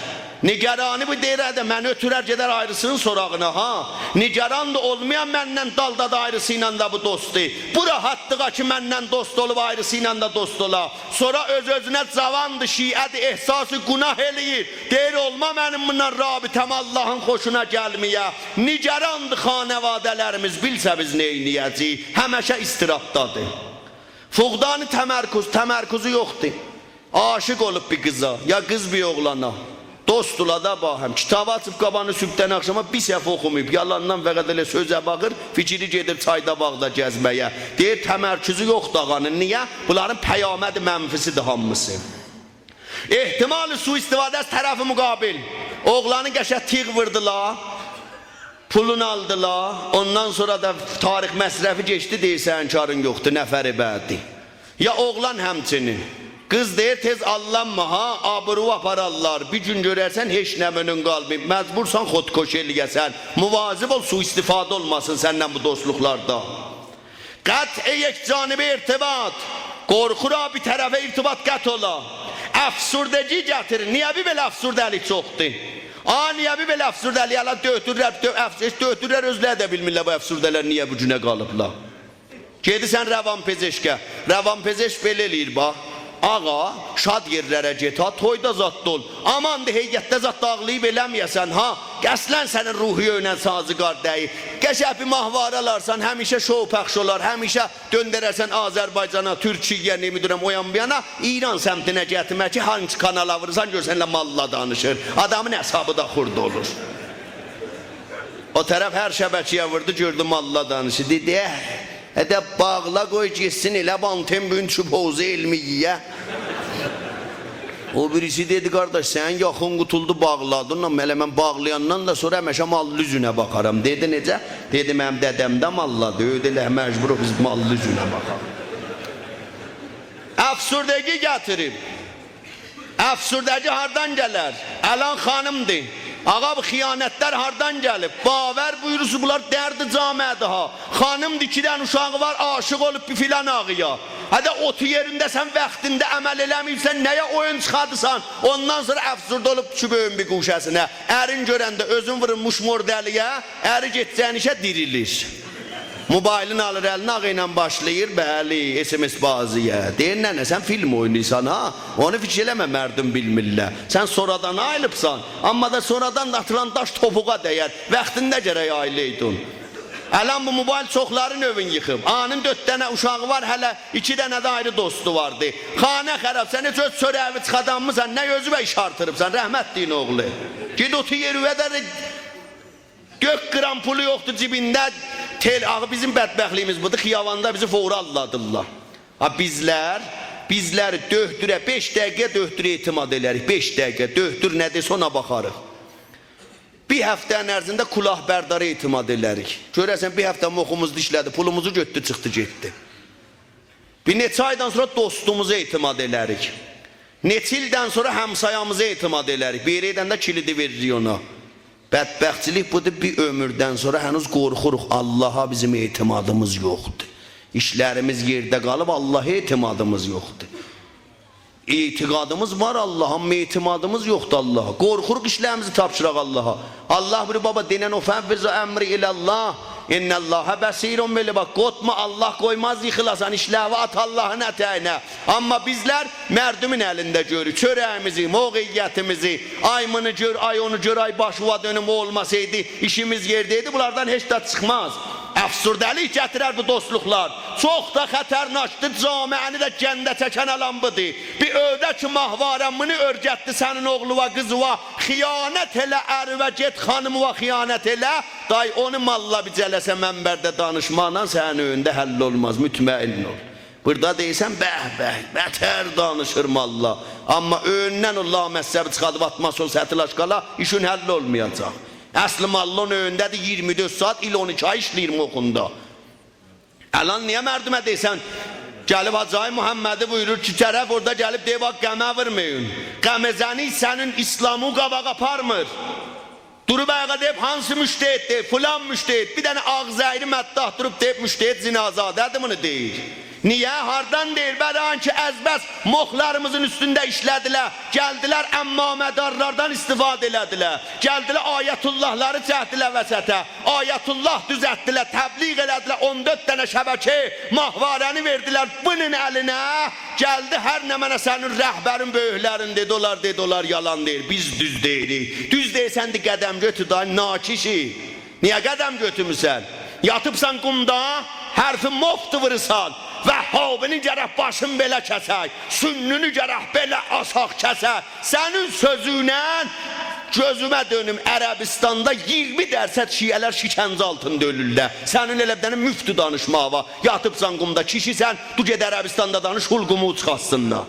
نگرانی بو دئییر، هه ده، منی اؤتورر، گئدر آیریسینین سوراغینا، ها. نگران دا اولمایان مندن دالدا دا آیریسی ایله ده بو دوستدور. بو راحتلیغا کی، مندن دوست اولوب، آیریسی ایله ده دوست اولا. سونرا اؤز-اؤزونه جاواندیر، شیعه‌دیر، احساس گناه ائله‌ییر. دئییر، اولما منیم بوننان رابطه‌م آللاهین خوشونا گلمه‌یه. نگراندیر خانواده‌لریمیز، بیلسه بیز نئینیه‌جه‌ییک؟ همیشه اضطرابدادیر. فقدان تمرکز، تمرکزو یوخدور. عاشق اولوب بیر قیزا، یا قیز بیر اوغلانا. دوستدولار دا باهم. کیتابی آچیب قاباغینا صبحدن آخشاما بیر صفحه اوخوماییب. یالاندان فقط ائله سؤزه باخیر، فیکری گئدیر چایدا، باغدا گزمه‌یه. دئییر، تمرکزو یوخدور آغانین. نییه؟ بونلارین پیامد منفی‌سیدیر هامیسی. احتمال سوءاستفاده از طرف مقابل. اوغلانی قشه تیغ ووردولار، پولونو آلدیلار، اوندان سونرا دا طارق مصرفی کئچدی، دئییر، سنین کارین یوخدور، نفر بعدی. یا اوغلان همچنین. قیز دئییر، تئز آللانما ها، آبرووو آپارارلار. بیر گون گؤررسن، هئچ نمنه‌ن قالماییب، مجبورسان خودکشی ائله‌یه‌سن. مواظب اول، سوءاستفاده اولماسین سندن بو دوستلوقلاردا. قطع یک‌جانبه ارتباط. قورخورام بیر طرفه ارتباط قطع اولا. افسردگی گتیریر. نییه بیر بئله افسرده‌لیک چوخدور؟ آ، نییه بیر بئله افسرده‌لیک؟ الان دؤکتورلر، دؤ-، اف-، هئچ دؤکتورلر اؤزلری ده بیلمیرلر بو افسرده‌لر نییه بو گونه قالیبلار. گئدیرسن روان‌پزشکه. روان‌پزشک بئله ائله‌ییر، باخ. آقا، شاد یئرلره گئت ها، تویدا زاددا اول. آماندی، هیئتده زاددا آغلاییب ائله‌مه‌یه‌سن ها. اصلاً سنین روحیه‌نن سازگار دئییل. قشنگ بیر ماهواره آلارسان، همیشه شو پخش اولار، همیشه دؤندررسن آذربایجانا، تورکیه‌یه، نمی‌دونم، او یان بو یانا، ایران سمتینه گتیرمه کی، هانسی کانالا وورورسان، گؤرسن ائله ماللا دانیشیر. آدامین اعصابی دا خورد اولور. او طرف هر شبکه‌یه ووردو، گؤردو ماللا دانیشیر. دئدی، اه، هه ده باغلا، قوی گئتسین، ائله بو آنتن بو گون دوشوب حوزه علمیه‌یه. او بیریسی دئدی، قارداش، سنین یاخین قوتولدو، باغلادین، آمما ائله من باغلایاندان دا سونرا همیشه ماللی اوزونه باخارام. دئدی، نئجه؟ دئدی، منیم دده‌م ده ماللادیر، اؤیده ائله مجبوروق بیز ماللی اوزونه باخاق. افسردگی گتیریر. افسردگی هاردان گلر؟ الان خانیمدیر. آقا، بو خیانتلر هاردان گلیب؟ باور بویورورسونوز، بونلار درد جامعه‌دیر ها. خانیمدیر، ایکی دنه اوشاغی وار، عاشق اولوب بیر فلان آقایا. هه ده اوتو یئرینده، سن واختیندا عمل ائله‌مه‌ییبسن، نه‌یه اویون چیخادیرسان؟ اوندان سونرا افسرده اولوب دوشوب ائوین بیر گوشه‌سینه. ارین گؤرنده اؤزون وورور موشمورده‌لییه، اری گئده‌جه‌یین ایشه دیریلیر. موبایلین آلیر الینه، آقا ایله باشلاییر، بلی، اس‌ام‌اس بازی‌یه. دئییر، ننه، سن فیلم اویناییرسان ها؟ اونو فیکیر ائله‌مه، مردم بیلمیرلر. سن سونرادان آییلیبسان، آمما دا سونرادان دا آتیلان داش توپوغا دیر. واختیندا گرک آییلایدین. الان بو موبایل چوخلارین ائوین ییخیب. آقانین دؤرد دنه اوشاغی وار، هله ایکی دنه ده آیری دوستو واردی. خانه خراب، سن هئچ اؤز چؤره‌ییوی چیخادانمیسان، نه اؤزووه ایش آرتیریبسان، رحمتلیگین اوغلو. گئت اوتو یئرووه ده، دؤرد قران پولو یوخدور جیبینده. تئل، آخی بیزیم بدبختلیگیمیز بودور، خیاباندا بیزی فوری آللادیرلار. ها، بیزلر، بیزلر دؤکتوره، بئش دقیقه دؤکتوره اعتماد ائله‌ریک، بئش دقیقه. دؤکتور نه دئسه، اونا باخاریق. بیر هفته‌نین عرضینده کلاهبردارا اعتماد ائله‌ریک. گؤره‌سن، بیر هفته مخوموزو دیشله‌دی، پولوموزو گؤتدو، چیخدی، گئتدی. بیر نئچه آیدان سونرا دوستوموزا اعتماد ائله‌ریک. نئچه ایلدن سونرا همسایه‌میزا اعتماد ائله‌ریک. بیر یئره گئدنده کلیدی وئریریک اونا. بدبختچیلیک بودور، بیر عؤموردن سونرا هنوز قورخوروق. آللاها بیزیم اعتمادیمیز یوخدور. ایشلریمیز یئرده قالیب، آللاها اعتمادیمیز یوخدور. اعتقادیمیز وار آللاها، آمما اعتمادیمیز یوخدور آللاها. قورخوروق ایشلریمیزی تاپشیراق آللاها. آللاه بویورور، بابا، دئنن، «أفوض أمري إلى الله، إن الله بصير بالعباد.» قورخما، آللاه قویماز ییخیلاسان، ایشلری آت آللاهین اتگینه. آمما بیزلر مردومون الینده گؤروروک چؤره‌ییمیزی، موقعیتیمیزی. آی بونو گؤر، آی اونو گؤر، آی باشیوا دؤنوم، او اولماسایدی، ایشیمیز یئرده ایدی، بونلاردان هئچ ده چیخماز. افسرده‌لیک گتیرر بو دوستلوقلار. چوخ دا خطرناکدیر، جامعه‌نی ده گنده چکن الان بودور. بیر اؤیده کی، ماهواره‌ن بونو اؤرگتدی سنین اوغلووا، قیزیوا، خیانت ائله اریوه، گئت خانیمیوا خیانت ائله. دای اونو ماللا بیر جلسه منبرده دانیشماقلا سنین اؤیونده حل اولماز، مطمئن اول. بورادا دئییرسن، «به، به، بتر دانیشیر ماللا.» آمما اؤیوندن او لامذهبی چیخاردیب آتماسان سطل آشغالا، ایشین حل اولمایاجاق. اصلی ماللا اونون اؤیونده‌دیر، اییرمی دؤرد ساعات، ایل اون ایکی آی ایشله‌ییر مخوندا. الان نییه مردوما دئییرسن، گلیب حاجی آقای محمدی بویورور کی، طرف اورادا گلیب دئییب، «آ، قمه وورمایین.» قمه‌زنی سنین اسلامی قاباغا آپارمیر. دوروب آیاغا دئییب، هانسی مجتهد دئییب؟ فلان مجتهد. بیر دنه آغزیری مداح دوروب دئییب، مجتهد زنازاده‌دیر، بونو دئییر. نییه؟ هاردان دئییر؟ برای اینکه از بس مخلاریمیزین اوستونده ایشله‌دیلر، گلدیلر عمامه‌دارلاردان استفاده ائله‌دیلر. گلدیلر آیت‌الله‌لاری چکدیلر وسطه. آیت‌الله دوزلتدیلر، تبلیغ ائله‌دیلر، اون دؤرد دنه شبکه ماهواره‌نی وئردیلر بونون الینه. گلدی هر نمنه سنین رهبرین، بؤیوکلرین دئدی، اونلار دئدی، اونلار یالان دئییر، بیز دوز دئییریک. دوز دئییرسن، دئ قدم گؤتور دا، ناکیشی. نییه قدم گؤتورمورسن؟ یاتیبسان قومدا، حرف مفت وورورسان. وهابی‌نین گرک باشین بئله کسک، سنی‌نی گرک بئله آساق کسک. سنین سؤزونله گؤزومه دؤنوم، عربستاندا اییرمی درصد شیعه‌لر شکنجه آلتیندا اؤلورلر. سنین ائله بیر دنه مفت دانیشماغا وار. یاتیبسان قومدا، کیشی‌سن، دور گئت عربستاندا دانیش، حلقومو چیخارتسینلار.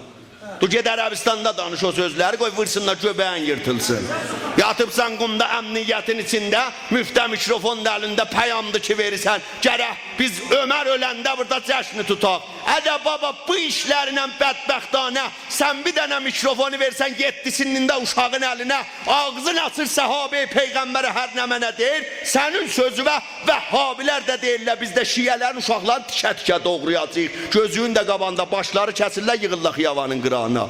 دور گئت عربستاندا دانیش او سؤزلری، قوی وورسونلار، گؤبه‌یین ییرتیلسین. یاتیبسان قومدا امنیتین ایچینده، مفته میکروفون دا الینده، پیامدی کی وئریرسن، گرک بیز عمر اؤلنده بورادا جشنی توتاق. اده بابا، بو ایشلرینن بدبختانه سن بیر دنه میکروفونو وئرسن یئددی سنّینده اوشاغین الینه، آغزین آچیر صحابه‌ی پیغمبره هر نمنه دئییر، سنین سؤزووه وهابی‌لر ده دئییرلر، بیزده شیعه‌لرین اوشاقلارینی تیکه-تیکه دوغرایاجاغیق. گؤزونون ده قاباغیندا باشلاری کسیرلر، ییغیرلار خیابانین قیراغینا.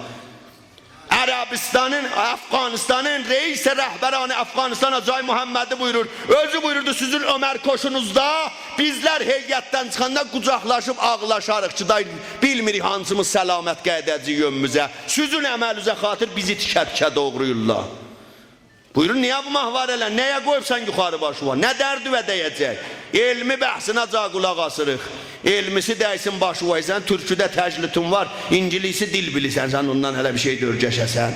عربستانین، افغانستانین رئیس رهبران افغانستان حاج آقای محمدی بویورور. اؤزو بویوروردو، سیزین عمرکشونوزدا بیزلر هیئتدن چیخاندا قوجاقلاشیب آغلاشاریق کی، دای بیلمیریک هانسیمیز سلامت قاییداجاغیق ائویمیزه. سیزین عملینیزه خاطر بیزی تیکه-تیکه دوغراییرلار. بویورون، نییه بو ماهواره‌لر؟ نه‌یه قویوبسان یوخاری باشیوا؟ نه دردیوه دَیه‌جک؟ علمی بحثینه جا قولاق آسیریق. علمیسی دَیسین باشیوا. سن تورکوده تجلیتون وار، اینگیلیسی دیل بیلیرسن، سن اوندان هله بیر شئی ده اؤرگشه‌سن.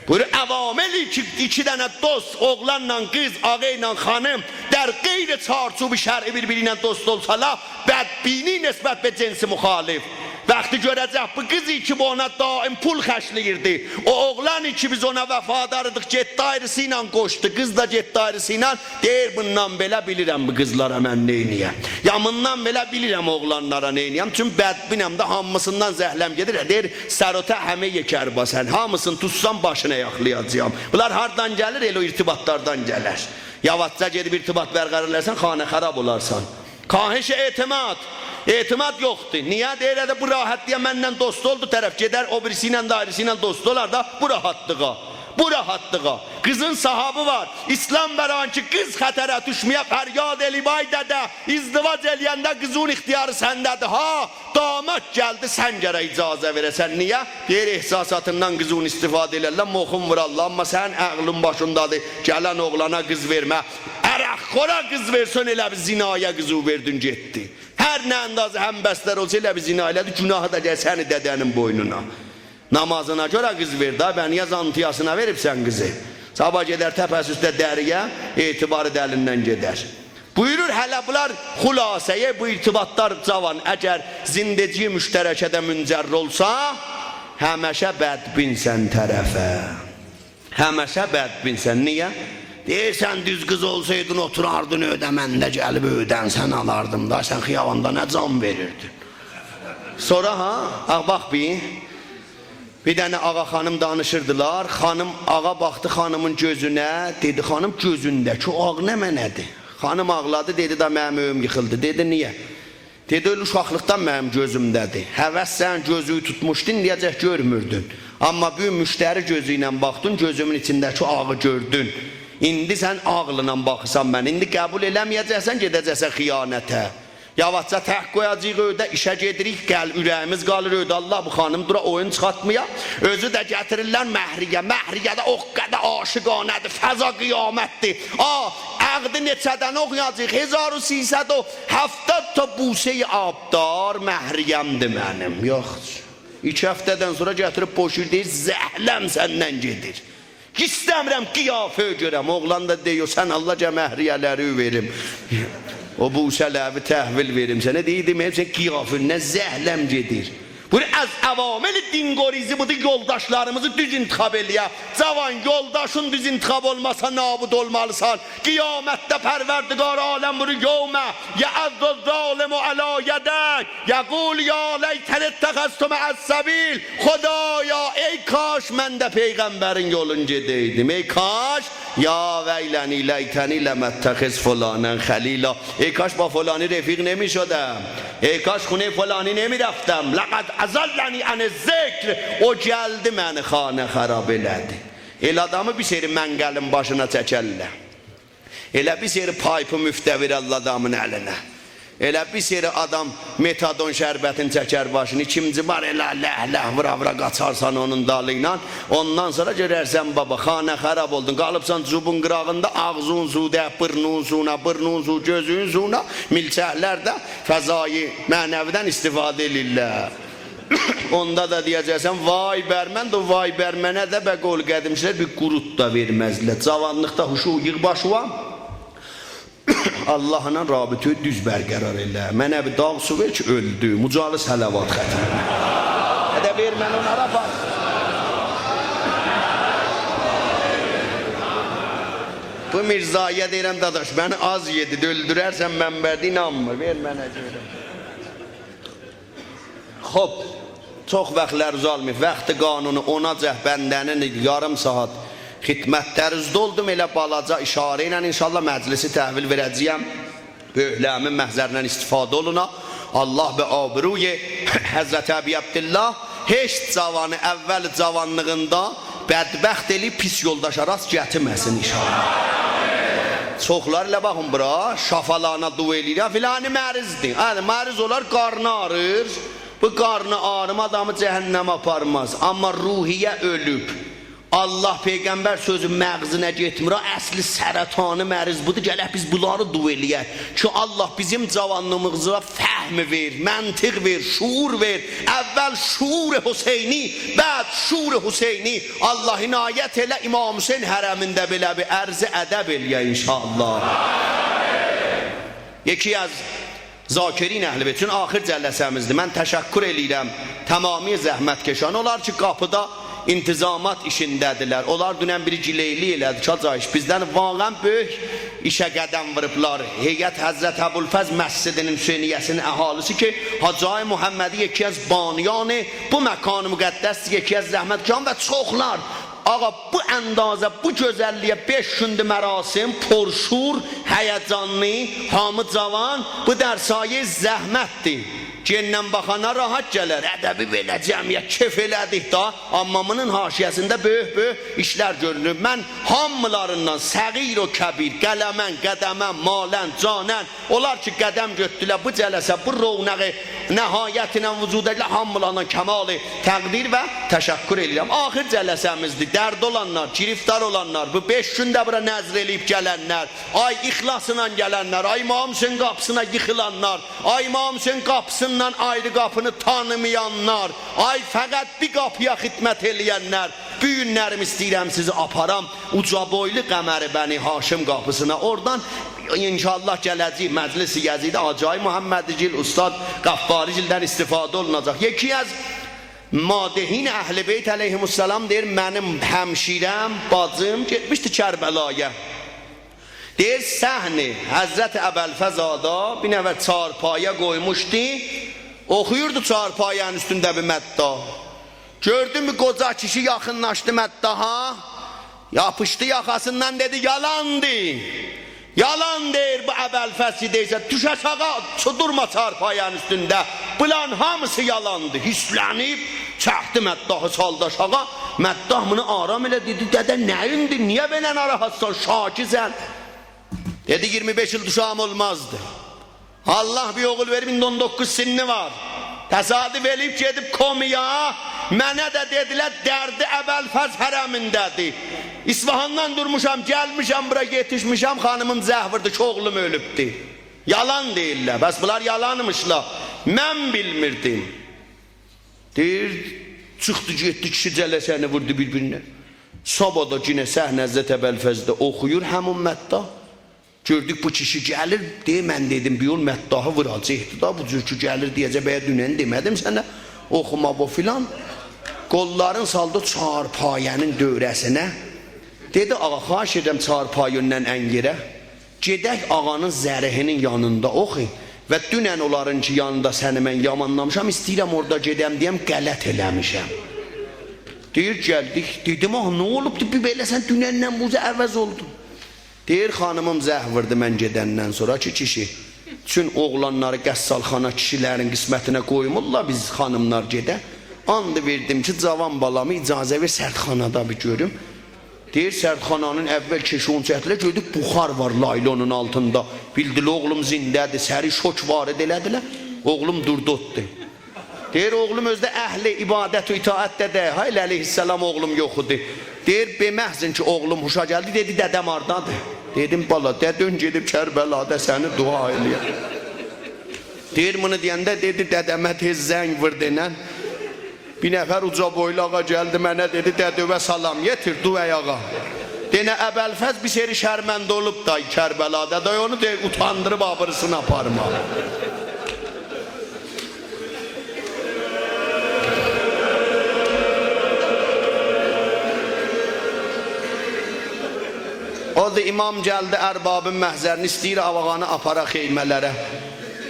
بویورور، عواملی کی، ایکی دنه دوست اوغلانلا قیز، آقا ایله خانیم در غیر چارچوب شرعی بیر-بیری ایله دوست اولسالار، بدبینی نسبت به جنس مخالف. وقتی گؤره‌جک بو قیزی کی، بو اونا دائم پول خرجله‌ییردی، او اوغلانی کی، بیز اونا وفادار ایدیک، گئتدی آیریسی ایله قوشدو، قیز دا گئتدی آیریسی ایله، دئییر، بوندان بئله بیلیرم بو قیزلارا من نئینییم. یا بوندان بئله بیلیرم اوغلانلارا نئینییم. چون بدبینم ده، هامیسیندان زهله‌م گئدیر. دئییر، سر و ته همه‌ی کرباسن، هامیسینی توتسام باشینی آیاقلایاجاغام. بونلار هاردان گلیر؟ ائله او ارتباطلاردان گلر. یاواشجا گئدیب ارتباط برقرار ائله‌سن، خانه‌خراب اولارسان. کاهش اعتماد. اعتماد یوخدور. نییه؟ دئییر، ائله بو راحتلیغا منله دوست اولدو طرف، گئدر او بیریسی ایله ده آیریسی ایله دوست اولار دا، بو راحتلیغا. بو راحتلیغا. قیزین صاحابی وار. اسلام برای آن کی قیز خطره دوشمه‌یه فریاد ائله‌ییب، آی دده، ازدواج ائله‌ینده قیزین اختیاری سنده‌دیر ها. داماد گلدی، سن گرک اجازه وئره‌سن. نییه؟ دئییر، احساساتیندان قیزین استفاده ائلرلر، مخون وورارلار، اما سنین عقلین باشیندادیر. گلن اوغلانا قیز وئرمه. عرق‌خورا قیز وئرسن، ائله بیل زنایا قیزی وئردین گئتدی. هر نه اندازه هم‌بستر اولسا، ائله بیل زنا ائله‌دی، گناهی دا گلیر سنین دده‌نین بوینونا. نمازینا گؤره قیز وئر دا، به نییه زانتیاسینا وئریبسن قیزی؟ صاباح گئدر تپه‌سی اوسته دریه، اعتباری ده الیندن گئدر. بویورور، هله بونلار خلاصه‌یه، بو ارتباطلار جاوان، اگر زندگی مشترکه‌ده منجر اولسا، همیشه بدبینسن طرفه. همیشه بدبینسن. نییه؟ دئییرسن، دوز قیز اولسایدین، اوتوراردین ائوده، من ده گلیب ائودن سن آلاردیم دا، سن خیاباندا نه جان وئریردین؟ سونرا ها، آ، باخ بیر، بیر دنه آقا خانیم دانیشیردیلار. خانیم، آقا باخدی خانیمین گؤزونه، دئدی، «خانیم، گؤزونده‌کی او آغ نمنه‌دیر؟» خانیم آغلادی، دئدی، «دا منیم ائویم ییخیلدی.» دئدی، «نییه؟» دئدی، «ائله اوشاقلیقدان منیم گؤزومده‌دیر. هوس سنین گؤزووو توتموشدو، ایندیه‌جک گؤرموردون. اما بو گون مشتری گؤزو ایله باخدین، گؤزومون ایچینده‌کی آغی گؤردون. ایندی سن عقلینن باخیرسان منه. ایندی قبول ائله‌مه‌یه‌جکسن، گئده‌جکسن خیانته.» یاواشجا تک قویاجاغیق ائوده، ایشه گئدیریک، گل، اوره‌ییمیز قالیر ائوده. آللاه، بو خانیم دورا اویون چیخارتمایا. اؤزو ده گتیریرلر مهریه. مهریه ده او قدر عاشقانه‌دیر، فضا قیامتدیر. آ، عقدی نئچه‌دن اوخویاجاغیق؟ هزار و سیصد و هفتاد تا بوسه‌ی آبدار مهریه‌مدیر منیم. یوخ. ایکی هفته‌دن سونرا گتیریب بوشویور، دئییر، «زهله‌م سندن گئدیر. ایسته‌میرم قیافه‌وی گؤرم.» اوغلان دا دئییر، «سن آللاه، گل مهریه‌لری وئریم. او بوسه‌لری تحویل وئریم سنه.» دئییر، «دئمه‌ییم سن قیافه‌وی، نه زهله‌م گئدیر.» بویورور، از عوامل دین‌گریزی بودور، یولداشلاریمیزی دوز انتخاب ائله‌یک. جاوان، یولداشین دوز انتخاب اولماسا، نابود اولمالیسان. قیامتده پروردگار عالم بویورور، «یوم یعض الظالم علی یدیه، یقول یا لیتنی اتخذت مع السبیل.» خدایا، ای کاش من ده پیغمبرین یولون گئده‌یدیم. ای کاش یا ویلنی لیتنی لم اتخذ فلانا خلیلا. ای کاش با فلانی رفیق نمی‌شدم. ای کاش خونهٔ فلانی نمی‌رفتم. لقد اضلنی عن الذکر. او گلدی منی خانه‌خراب ائله‌دی. ائله آدامی بیر سری منقلین باشینا چکرلر. ائله بیر سری پایپی مفته وئررلر آدامین الینه. ائله بیر سری آدام متادون شربتین چکر باشینا، ایکینجی بار ائله له له وورا وورا قاچارسان اونون دالی ایله. اوندان سونرا گؤررسن، بابا، خانه‌خراب اولدون. قالیبسان جوبون قیراغیندا، آغزین سو ده، بورنون سویونا، بورنون سو، گؤزون سویونا، میلچکلر ده فضای معنوی‌دن استفاده ائله‌ییرلر. اوندا دا دئیه‌جکسن، وای بر من، او وای بر منه ده به قول قدیمکی‌لر بیر قوروت دا وئرمزلر. جاوانلیقدا هوشو ییغ باشیوا، آللاهلا رابطه‌نی دوز برقرار ائله. منه بیر داغ سو وئر کی، اؤلدوم. اوجالی صلوات ختم. هه ده وئر، من اونلارا باخ. بو میرزایی‌یه دئییرم، داداش، منی آز یئدی، اؤلدوررسن منبرده، اینانمیر. وئر منه گؤروم. خوب، چوخ واختلر اوزالماییب. وقت قانونی اوناجاق بنده‌نین یاریم ساعات خدمتلرینیزده اولدوم. ائله بالاجا اشاره ایله ان‌شاءالله مجلسی تحویل وئره‌جه‌یم. بؤیوکلریمین محضریندن استفاده اولونا. آللاه به آبروی حضرت ابی‌عبدالله هئچ جاوانی اول جاوانلیغیندا بدبخت ائله‌ییب پیس یولداشا راست گتیرمه‌سین ان‌شاءالله. چوخلاری ائله باخین بورا، شفالارینا دعا ائله‌ییر، فلانی مریضدیر. هه، مریض اولار، قارنی آغریر. بو قارنی آغریما آدامی جهنمه آپارماز. آمما روحیه اؤلوب، آللاه، پیغمبر سؤزو مغزینه گئتمیر ها. اصلی سرطانی مریض بودور. گرک بیز بونلاری دعا ائله‌یک کی، آللاه، بیزیم جاوانلیغیمیزا فهم وئر، منطق وئر، شعور وئر. اول شعور حسینی، بعد شور حسینی. آللاه، عنایت ائله، امام حسین حرمینده بئله بیر عرض ادب ائله‌یک ان‌شاءالله. یکی از ذاکرین اهل بیت، چون آخر جلسه‌میزدیر. من تشکر ائله‌ییرم تمامی زحمتکشان. اونلار کی، قاپیدا انتظامات ایشینده‌دیرلر. اونلار دونن بیری گیلئیلیک ائله‌دی کی، حاج آقا، بیزدن واقعاً بؤیوک ایشه قدم ووروبلار. هیئت حضرت ابوالفضل مسجدی‌نین، حسینیه‌سی‌نین اهالیسی کی، حاج آقای محمدی یکی از بانیان بو مکان مقدسدیر، یکی از زحمتکشان و چوخلار. آقا، بو اندازه، بو گؤزللییه بئش گوندور مراسم، پرشور، هیجانلی، هامی جاوان، بو در سایه‌ی زحمتدیر. گئندن باخانا راحت گلر، ادبی بئله جمعیت کئف ائله‌دیک دا، آمما بونون حاشیه‌سینده بؤیوک-بؤیوک ایشلر گؤرونور. من هامیلاریندان، صغیر و کبیر، قلماً، قدماً، مالاً، جاناً، اونلار کی، قدم گؤتوردولر بو جلسه، بو رونقی نهایتینه وجود ائله‌دیلر، هامیلارینا کمال تقدیر و تشکر ائله‌ییرم. آخر جلسه‌میزدیر. درد اولانلار، گرفتار اولانلار، بو بئش گون ده بورا نذر ائله‌ییب گلنلر، آی اخلاصلا گلنلر، آی امام حسین قاپیسینا ییخیلانلار، آی امام حسین قاپیسیندان آیری قاپینی تانیمایانلار، آی فقط بیر قاپییا خدمت ائله‌ینلر، بو گونلریم ایسته‌ییرم سیزی آپارام اوجا بویلو قمر بنی‌هاشم قاپیسینا. اورادان ان‌شاءالله گله‌جک مجلس یزیدی حاج آقای محمدی‌گیل، استاد غفاری‌گیلدن استفاده اولوناجاق. یکی از مادحین اهل بیت علیهم‌السلام دئییر، منیم همشیره‌م، باجیم گئتمیشدی کربلایا. دئییر، صحن حضرت ابوالفضل آقادا بیر نفر چارپایه قویموشدو، اوخویوردو چارپایه‌نین اوستونده بیر مداح. گؤردو بیر قوجا کیشی یاخینلاشدی مداحا، یاپیشدی یاخاسیندان، دئدی: «یالاندیر. یالان دئییر بو ابوالفضل کی دئییرسن. دوش آشاغی، چو دورما چارپایه‌نین اوستونده. بولارین هامیسی یالاندیر.» هیرسلنیب، چکدی مداحی، سالدی آشاغی. مداح بونو آرام ائله‌دی، دئدی: «دده، نه‌ییندیر؟ نییه بئله ناراحتسان؟ شاکی‌سن؟» دئدی: «ایگیرمی بئش ایل دوشاغیم اولمازدی. آللاه بیر اوغول وئریب، ایندی اون دوققوز سنّی وار. تصادف ائله‌ییب گئدیب کومایا، منه ده دئدیلر دردی ابوالفضل حرمینده‌دیر. اصفهاندان دورموشام، گلمیشم بورا، یئتیشمیشم، خانیمیم زنگ ووردو کی اوغلوم اؤلوبدور.» یالان دئییرلر. بس بونلار یالانمیشلار. من بیلمیردیم. دئییر، چیخدی گئتدی، ایکی جلسه‌نی ووردو بیر-بیرینه. صاباح دا یئنه صحن حضرت ابوالفضلده اوخویور همون مداح. گؤردوک بو کیشی گلیر، دئییر، من دئدیم، بو یول مداحی ووراجاقدی دا، بو جور کی گلیر، دئیه‌جک، «بیر دونن دئمه‌دیم سنه اوخوما بو»، فلان. قوللارین سالدی چارپایه‌نین دؤوره‌سینه. دئدی: «آقا، خواهش ائدیرم، چارپایه‌نین ان یئره. گئدک آقانین ضریحی‌نین یانیندا اوخو. و دونن اونلارین کی یانیندا سنی من یامانلامیشام، ایسته‌ییرم اورادا گئدم دئیم، غلط ائله‌میشم.» دئییر، گلدیک. دئدیم: «آخی، نه اولوبدو؟ بیر بئله سن دونندن بو اوزه عوض اولدون.» دئییر: «خانیمیم زنگ ووردو من گئدندن سونرا کی، کیشی، چون اوغلانلاری غسالخانا کیشیلرین قسمتینه قویمورلار، بیز خانیملار گئدک. آند وئردیم کی، جاوان بالامی اجازه وئر، سردخانادا بیر گؤروم.» دئییر، سردخانانین اول کئشی‌یون چکدیلر، گؤردوک بخار وار لایلونون آلتیندا. بیلدیلر اوغلوم زنده‌دیر، سریع شوک وارد ائله‌دیلر. اوغلوم دوردو، اوتدو. دئییر، اوغلوم اؤزو ده اهل عبادت و اطاعت ده دئییل. هایل علیه‌السلام اوغلوم یوخ ایدی. دئییر، به محض این کی اوغلوم هوشا گلدی، دئدی: «دده‌م هاردادیر؟» دئدیم: «بالا، دده‌ن گئدیب کربلادا سنی دعا ائله‌یه.» دئییر، بونو دئینده دئدی: «دده‌مه تئز زنگ وور دئنن.» بیر نفر اوجا بویلو آقا گلدی منه، دئدی: «دده‌وه سلام یئتیر، دور آیاغا. دئنه ابوالفضل بیر سری شرمنده اولوب دا کربلادا، دا اونو دئ، اوتاندیریب آبیریسینی آپارما.» او دا امام گلدی اربابین محضرینه، ایسته‌ییر آقانی آپارا خیمه‌لره.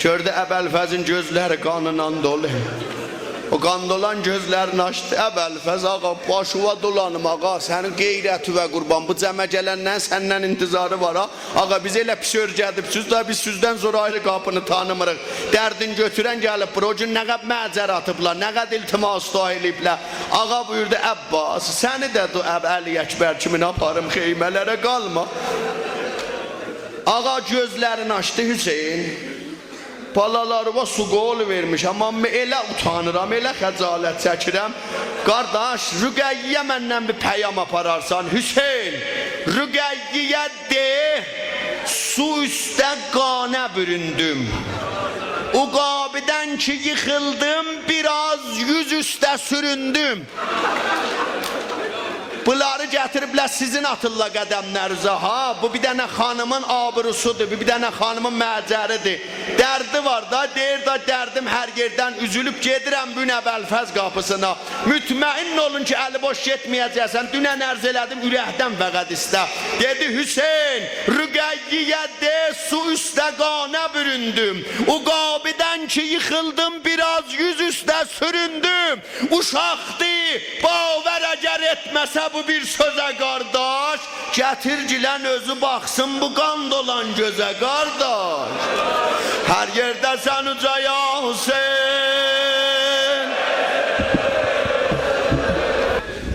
گؤردو ابوالفضلین گؤزلری قانلا دولو. او قان دولان گؤزلرینی آچدی. «ابوالفضل آقا، باشیوا دولانیم آقا، سنین غیرتیوه قوربان، بو جمعه گلنلرین سندن انتظاری وار ها. آقا، بیزی ائله پیس اؤرگدیبسیز دا، بیز سیزدن سونرا آیری قاپینی تانیمیریق. دردین گؤتورن گلیب بورا، او گون نه قدر معجر آتیبلار، نه قدر التماس دعا ائله‌ییبلر.» آقا بویوردو: «عباس، سنی ده دو اب علی اکبر کیمین آپاریم خیمه‌لره، قالما.» آقا گؤزلرینی آچدی: «حسین، بالالاریوا سو قول وئرمیشم، آمما ائله اوتانیرام، ائله خجالت چکیرم. قارداش، رقیه‌یه مندن بیر پیام آپارارسان. حسین، رقیه‌یه دئ، سو اوسته قانه بوروندوم. عقابی‌دن کی ییخیلدیم، بیر آز یوز اوسته سوروندوم.» بونلاری گتیریبلر سیزین آتیرلار قدملرینیزه ها. بو بیر دنه خانیمین آبروسودور، بو بیر دنه خانیمین معجریدیر. دردی وار دا، دئییر دا، دردیم هر یئردن اوزولوب، گئدیرم بو گون ابوالفضل قاپیسینا. مطمئن اولون کی الی بوش گئتمه‌یه‌جکسن. دونن عرض ائله‌دیم، اورکدن فقط ایسته. دئدی: «حسین، رقیه‌یه دئ، سو اوسته قانه بوروندوم. عقابی‌دن کی ییخیلدیم، بیر آز یوز اوسته سوروندوم.» اوشاقدی، باور اگر ائتمه‌سه بو بیر سؤزه، قارداش، گتیرگیلن اؤزو باخسین بو قان دولان گؤزه، قارداش. هر یئرده‌سن اوجا یا حسین.